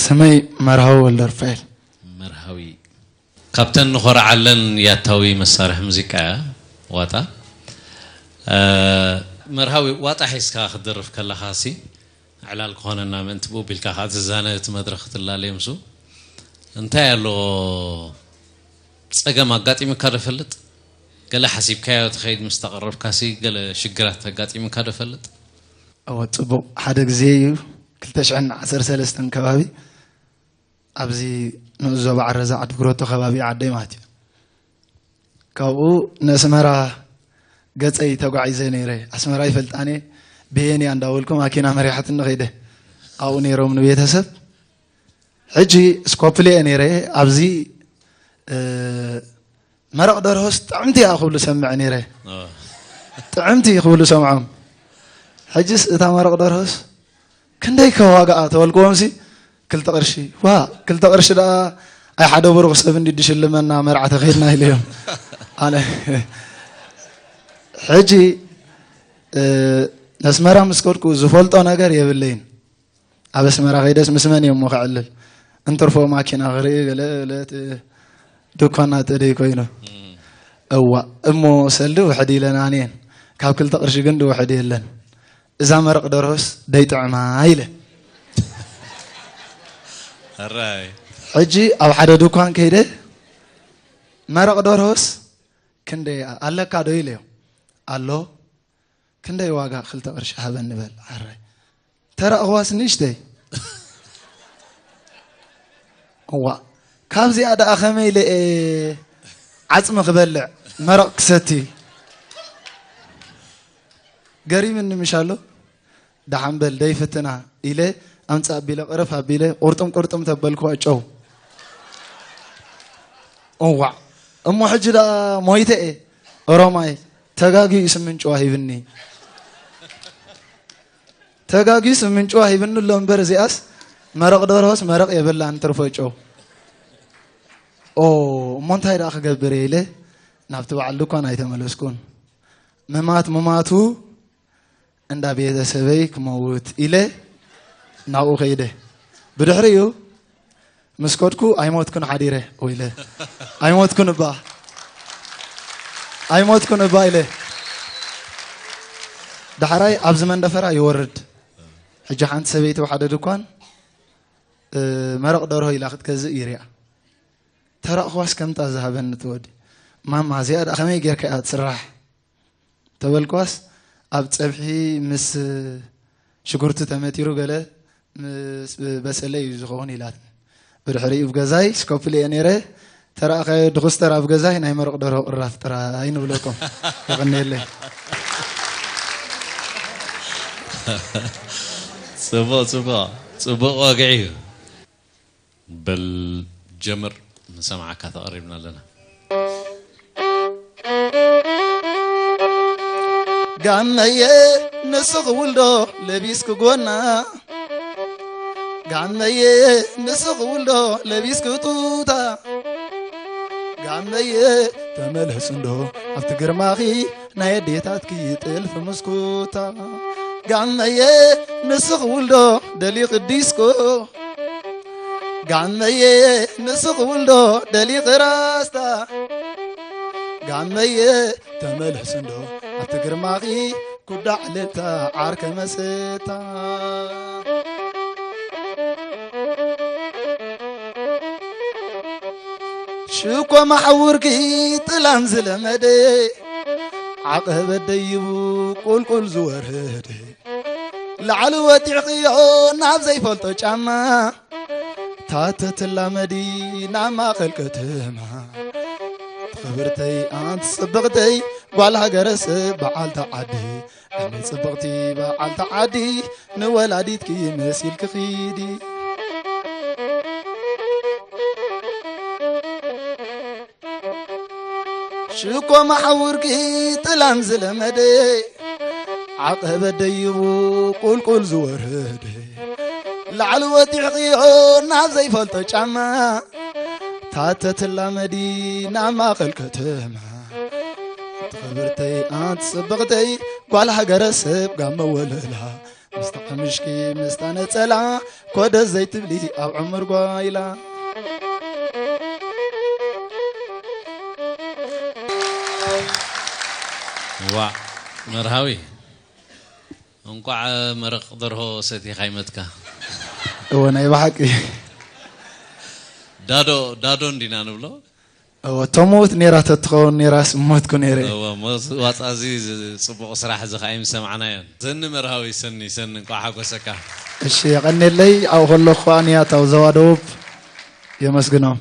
ስመይ መርሃዊ ወልደርፋኤል። መርሃዊ ካብተን ንኾርዓለን ያታዊ መሳርሒ ሙዚቃ እያ ዋጣ። እ፣ መርሃዊ ዋጣ ሒዝካ ክትደርፍ ከለኻ ሲ ዕላል ክኾነና ምእንቲ ብኡ ቢልካ ከዓ ትዛነ እቲ መድረኽ ክትላለየ ምስኡ እንታይ ኣሎ ጸገም ኣጋጢሙካ ዶ ፈልጥ? ገለ ሓሲብካዮ ትኸይድ ምስ ተቐረብካሲ ገለ ሽግራት ኣጋጢሙካ ዶ ፈልጥ? እወ፣ ጽቡቕ። ሓደ ግዜ እዩ፣ ክልተ ሽሕን ዓሰርተ ሰለስተን ከባቢ፣ ኣብዚ ንኡስ ዞባ ዓረዛ ዓዲ ግሮቶ ከባቢ ዓደይ ማለት እዩ። ካብኡ ንኣስመራ ገጸይ ተጓዒዘ ነይረ። ኣስመራ ይፈልጣን እየ፣ ብሄን እያ እንዳበልኩ ማኪና መሪሓትኒ ኸይደ። ኣብኡ ነይሮም ንቤተሰብ። ሕጂ ስኮፕል እየ ነይረ፣ ኣብዚ፣ እ፣ መረቕ ደርሆስ ጥዕምቲ እያ ክብሉ ሰምዕ ነይረ። ኦ። ጥዕምቲ ክብሉ ሰምዖም። ሕጅስ እታ መረቕ ደርሆስ ክንደይ ከዋግኣ ተበልክዎም ሲ ክልተ ቅርሺ። ዋ፣ ክልተ ቅርሺ ደኣ ኣይ ሓደ ብሩኽ ሰብ እንዲ ድሽልመና መርዓ ተኸይድና ኢለዮም። ኣነ ሕጂ፣ እ፣ ነስመራ ምስ ከድኩ ዝፈልጦ ነገር የብለይን። ኣብ ኣስመራ ከይደስ ምስ መን እየ እሞ ክዕልል? እንትርፎ ማኪና ክርኢ ገለ ገለ እቲ ድኳና ተደይ ኮይኑ። እዋ እሞ ሰልዲ ውሕድ ኢለን ኣንየን። ካብ ክልተ ቅርሺ ግን ድውሕድ የለን። እዛ መረቕ ደርሆስ ደይ ጥዕማ ኢለ። ሕጂ ኣብ ሓደ ድኳን ከይደ መረቕ ደርሆስ ክንደይ ኣለካ ዶ ኢለዮ። ኣሎ። ክንደይ ዋጋ ክልተ ቅርሺ ሃበኒ በል። ዓራይ ተረእኽዋስ ንእሽተይ። እዋ ካብዚኣ ደኣ ከመይ ኢለ እየ ዓጽሚ ክበልዕ መረቕ ክሰቲ? ገሪምኒ ምሽ ኣሎ። ደሓን በል ደይፍትና ኢለ ኣምጽእ ኣቢለ ቅርፍ ኣቢለ ቁርጥም ቁርጥም ተበልክዋ ጨው። እዋዕ እሞ ሕጂ ደኣ ሞይተ እየ። ኦሮማይ ተጋግዩ ስምንጭዋ ሂብኒ። ተጋግዩ ስምንጭዋ ሂብኒ ኣሎ እምበር እዚኣስ መረቕ ደርሆስ መረቕ የብላን ትርፎ ጨው። ኦ እሞ እንታይ ደኣ ክገብር እየ ኢለ ናብቲ በዓል ድኳን ኣይተመለስኩን። ምማት ምማቱ እንዳ ቤተሰበይ ክመውት ኢለ ናብኡ ከይደ። ብድሕሪኡ ምስ ከድኩ ኣይሞትኩን ሓዲረ ኢለ ኣይሞትኩን እባ ኣይሞትኩን እባ ኢለ ዳሕራይ ኣብዚ መንደፈራ ይወርድ። ሕጂ ሓንቲ ሰበይቲ ኣብ ሓደ ድኳን መረቕ ደርሆ ኢላ ክትገዝእ ይሪኣ። ተራእኽዋስ ከምታ ዝሃበኒ ትወዲ ማማ እዚኣ ደኣ ከመይ ጌርካ እያ ትስራሕ? ተበልክዋስ ኣብ ጸብሒ ምስ ሽጉርቲ ተመቲሩ ገለ ምስ በሰለ እዩ ዝኸውን ኢላትኒ። ብድሕሪኡ ኣብ ገዛይ ስኮፕል እየ ነይረ። ተራእኻዮ ድኹስተር ኣብ ገዛይ ናይ መረቕ ደርሆ ቅራፍ ጥራይ ንብለኩም። የቐንየለይ። ጽቡቕ ጽቡቕ ጽቡቕ ወግዒ እዩ። በል ጀምር ንሰምዓካ ተቐሪብና ኣለና። ጋመየ ንስኽ ውልዶ ለቢስክ ጎና ጋመየ ንስኽ ውልዶ ለቢስክ ጡታ ጋመየ ተመለስ እንዶ ኣብቲ ግርማኺ ናይ ኣዴታትኪ ጥልፊ ምስኩታ ጋመየ ንስኽ ውልዶ ደሊኽ ዲስኮ ጋመየ ንስኽ ውልዶ ደሊኽ ራስታ ጋመየ ተመለስ እንዶ ኣብቲ ግርማኺ ኩዳ ዕልልታ ዓርከ መስታ ሽኮ መሓውርኪ ጥላን ዝለመደ ዓቐበት ደይቡ ቁልቁል ዝወረደ ላዕሊ ወጢዕኽዮ ናብ ዘይፈልጦ ጫማ ታተትላመዲ ናብ ማእኸል ከተማ ክብርተይ ኣንቲ ጽብቕተይ ጓል ሃገረሰብ በዓልቲ ዓዲ ኣነ ጽብቕቲ በዓልቲ ዓዲ ንወላዲትኪ መሲልኪ ኺዲ ሽኮ መሓውርኪ ጥላን ዝለመደ ዓቐበት ደይቡ ቁልቁል ዝወረደ ላዕሊ ወጢዕኽዮ ናብ ዘይፈልጦ ጫማ ታተትላመዲ ናብ ማእኸል ከተማ ኣንቲ ኽብርተይ ኣንቲ ጽብቕተይ ጓል ሃገረ ሰብ ጋመ ወለላ ምስታ ምሽኪ ምስታ ነጸላ ኮደ ዘይትብሊ ኣብ ዕምር ጓይላ። ዋ መርሃዊ፣ እንቋዕ መረቕ ደርሆ ሰቲኻ ይመትካ። እወ ናይ ብሓቂ። ዳዶ ዳዶ እንዲና ንብሎ። እወ ተምውት ነይራ ተትኸውን ነይራስ እሞትኩ ነይረ። እወ፣ ሞት ዋጣ፣ እዚ ጽቡቕ ስራሕ እዚ ከኣ ይምሰማዕናዮን። ሰኒ መርሃዊ፣ ሰኒ ሰኒ፣ እንቋዕ ሓጎሰካ። እሺ የቐኔለይ። ኣብኡ ከለኹ ከኣ ንያታው ዘዋ ደቡብ የመስግኖም።